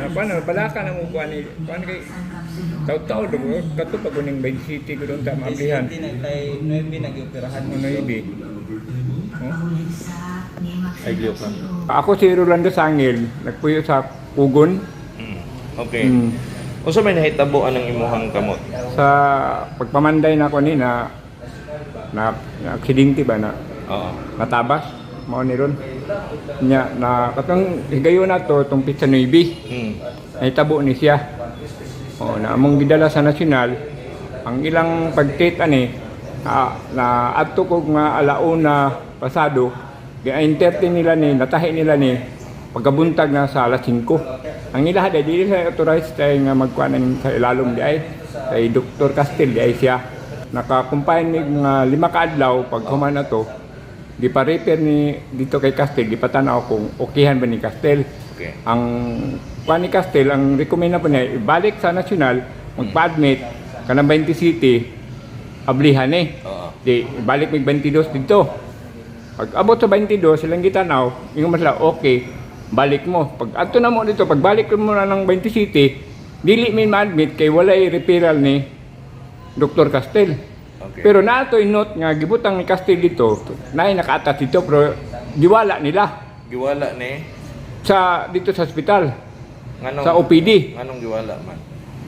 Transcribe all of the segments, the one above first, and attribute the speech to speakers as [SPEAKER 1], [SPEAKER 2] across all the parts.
[SPEAKER 1] Na paano balaka na mo kuan ni kuan kay taw-taw do kato pa kuning Bay City ko doon ta maablihan.
[SPEAKER 2] City na kay 9 nag-operahan.
[SPEAKER 1] Ano ibi? Oh?
[SPEAKER 3] Ay, ka.
[SPEAKER 1] Ako si Rolando Sangil, nagpuyo sa Pugon.
[SPEAKER 3] Okay. Unsa may nahitabo anang imuhang kamot?
[SPEAKER 1] Sa pagpamanday na ko ni na na, na aksidente ba na natabas mao ni ron. Nya na katong higayon na to tong pizza 9. Nahitabo ni siya. O, na among gidala sa nasyonal, ang ilang pagtit ani na, na adto ko nga alauna pasado, gi-entertain nila ni, natahi nila ni pagkabuntag na sa alas 5. Ang ilaha di dili sa authorized tayo nga magkuan sa ilalom di ay kay Dr. Castel di ay siya. Naka-confine mig mga 5 ka adlaw. Pag human na to, di pa repair ni dito kay Castel, di pa tanaw kung okihan ba ni Castel. Ang kuan ni Castel, ang recommend na po niya, ibalik sa nasyonal, magpa-admit kanang 20 City, ablihan eh. Di ibalik mig 22 dito. Pag abot sa 22, silang gitanaw, ingon man sila, "Okay, balik mo." Pag adto na mo dito, pagbalik mo na ng 20 City, dili min ma-admit kay walay referral ni Dr. Castel. Pero naatoy note nga gibutang ni Castel dito, naay naka-attach dito pero giwala nila
[SPEAKER 3] Giwala ni
[SPEAKER 1] sa dito sa ospital,
[SPEAKER 3] nganong
[SPEAKER 1] sa OPD.
[SPEAKER 3] Nganong giwala man?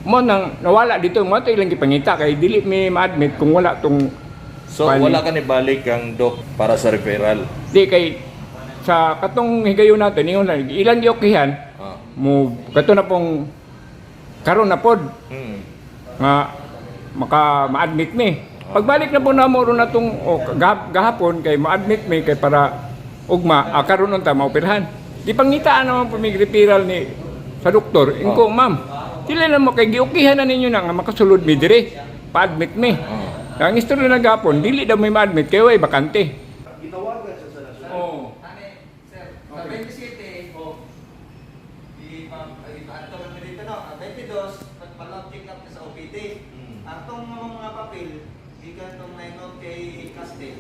[SPEAKER 1] Mo nang nawala dito, mo to ilang gipangita kay dili mi ma-admit kung wala tong
[SPEAKER 3] So
[SPEAKER 1] Bali.
[SPEAKER 3] wala ka ni balik kang doc para sa referral.
[SPEAKER 1] Di kay sa katong higayon natin ingon lang ilang giokihan mo kato na pong karon na pod nga maka ma-admit mi. Pagbalik na po na mo ron na tong o, gahapon kay ma-admit mi kay para ugma karon unta maoperahan. Di pangitaan naman po mig referral ni sa doktor. Ingko, "Ma'am, dili na mo kay giukihan na ninyo na nga makasulod mi dire. Pa-admit mi." Ang istorya na gahapon, dili daw may ma-admit kay way bakante.
[SPEAKER 4] Gitawagan siya sa nasyonal.
[SPEAKER 1] Oo.
[SPEAKER 2] Ani, sir, sa 20 City, oh, di pa ipaanto kami dito no. Ang 22, pagpalong check up na sa OPD. Ang tong mga papel, gikan tong naingon kay Castel.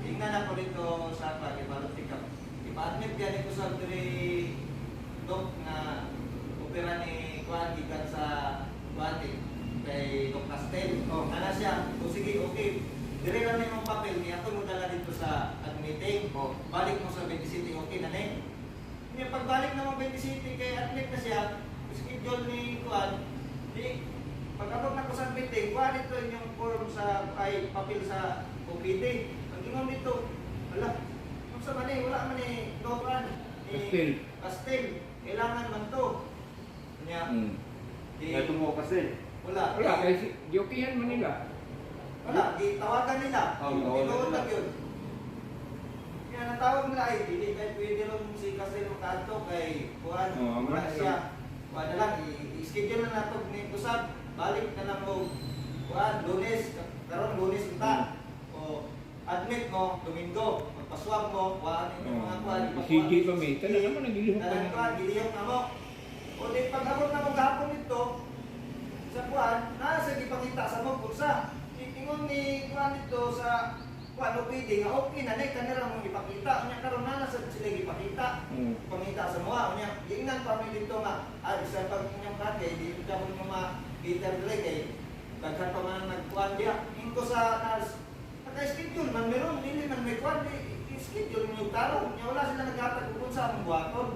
[SPEAKER 2] Tingnan ako dito sa pag ipalong check up. Ipa-admit gani ko sa diri doc nga opera ni Kuan gikan sa Kuan kay Doc Castel. Oh, ana siya. O sige, okay. Dire lang yung papel niya ako mo dala dito sa admitting. Oh, balik mo sa 20 City, okay na ni. Niya pagbalik naman 20 City kay admit na siya, schedule ni Kuan, di pag-abot na ko sa meeting, kuan dito inyong form sa ay papel sa OPD. Pag ingon dito, wala. Unsa man eh, wala man eh, no kuan. Ni
[SPEAKER 1] Castel.
[SPEAKER 2] Castel. Kailangan man to. Niya, di,
[SPEAKER 4] Nga mo kasi.
[SPEAKER 2] wala.
[SPEAKER 1] Wala kay giukihan man nila.
[SPEAKER 2] Wala, gitawagan nila.
[SPEAKER 4] Oh, gitawagan
[SPEAKER 2] Tinuod
[SPEAKER 4] nila.
[SPEAKER 2] na yun. Kaya natawag nila ay, dili kay pwede ron si Castel makaadto kay kuan.
[SPEAKER 1] Oo,
[SPEAKER 2] Wala
[SPEAKER 1] wala.
[SPEAKER 2] siya. Kuan na lang, i-schedule na nato ni Kusab. Balik na lang og kuan, Lunes, karon Lunes unta. O admit mo, Domingo, magpaswab mo, kuan yung mga kuan.
[SPEAKER 1] ECG pa may. Tanan naman nagilihok pa
[SPEAKER 2] Tanan
[SPEAKER 1] niya.
[SPEAKER 2] kuan, gilihok na mo. O di pag abot na mo gahapon nito, sa kuan, naa sa gipangita sa mo kung sa ingon ni kuan dito sa kuan OPD nga okay na ni kanira mong ipakita unya karon na sa sila gipakita pangita sa moa unya giingnan pa mi dito nga bisan pag inyong kuan kay di ka mo ma Peter dili kay daghan pa man nagkuan diya. Ingko sa nurse, naka-schedule man meron dili man may kuan di i-schedule niyo tarong unya wala sila naghatag kung unsa among buhaton.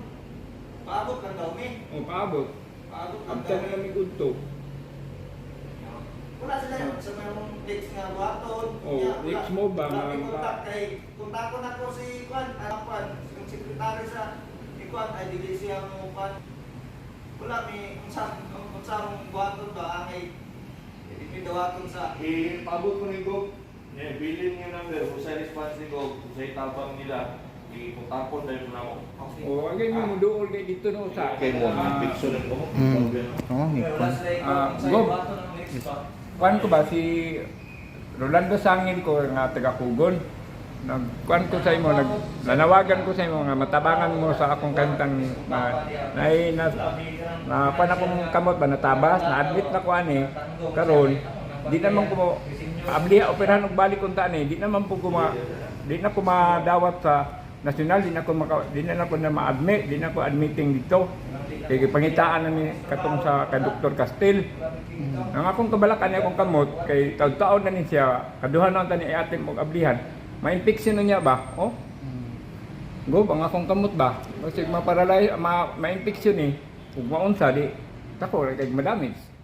[SPEAKER 2] Paabot lang daw mi.
[SPEAKER 1] O paabot.
[SPEAKER 2] Paabot lang
[SPEAKER 1] Abtan
[SPEAKER 2] daw
[SPEAKER 1] na
[SPEAKER 2] mi.
[SPEAKER 1] kami udto.
[SPEAKER 2] Wala sila yun sa mga mong next nga buhaton.
[SPEAKER 1] Oh,
[SPEAKER 2] Nya, wala.
[SPEAKER 1] next mo ba,
[SPEAKER 2] Wala may contact kay kontakon ako si Kwan, Kwan, yung sekretary sa ni Kwan ay dili siya mo Kwan. Wala may unsa unsa mong buhaton ba angay dili mi dawaton sa
[SPEAKER 4] Ipaabot ko ni Gog. Yeah, bilin nga number, usay response ni Gog, usay tabang nila, i-kontakon dahil mo na ako.
[SPEAKER 2] Okay.
[SPEAKER 1] O, ang ganyan mo dool kay dito no sa.
[SPEAKER 3] Kay mo picture ng mo.
[SPEAKER 5] Oo,
[SPEAKER 2] Pero wala sila unsa
[SPEAKER 1] Gob.
[SPEAKER 2] buhaton ang next ba.
[SPEAKER 1] Kuan ko ba si Rolando Sangil ko nga taga Kugon. Nagkuan ko sa imo, naglanawagan ko sa imo nga matabangan mo sa akong kantang na na na, na kuan akong kamot ba natabas, na-admit na ko ani karon di naman ko mo abliha operahan og balik unta ani, di naman po ko ma, di na ko madawat sa nasyonal, di na ko maka, di na ko na ma-admit, di na ko admitting dito. Kay pangitaan na ni katong sa kay Dr. Castel. Ang akong kabalakan ni akong kamot kay taud-taon na ni siya, kaduha na ta ni atin og ablihan. Ma-infection na niya ba? Oh. Gob, ang akong kamot ba? Kasi maparalay, ma-infection eh. Ug maunsa di tako kay madamage.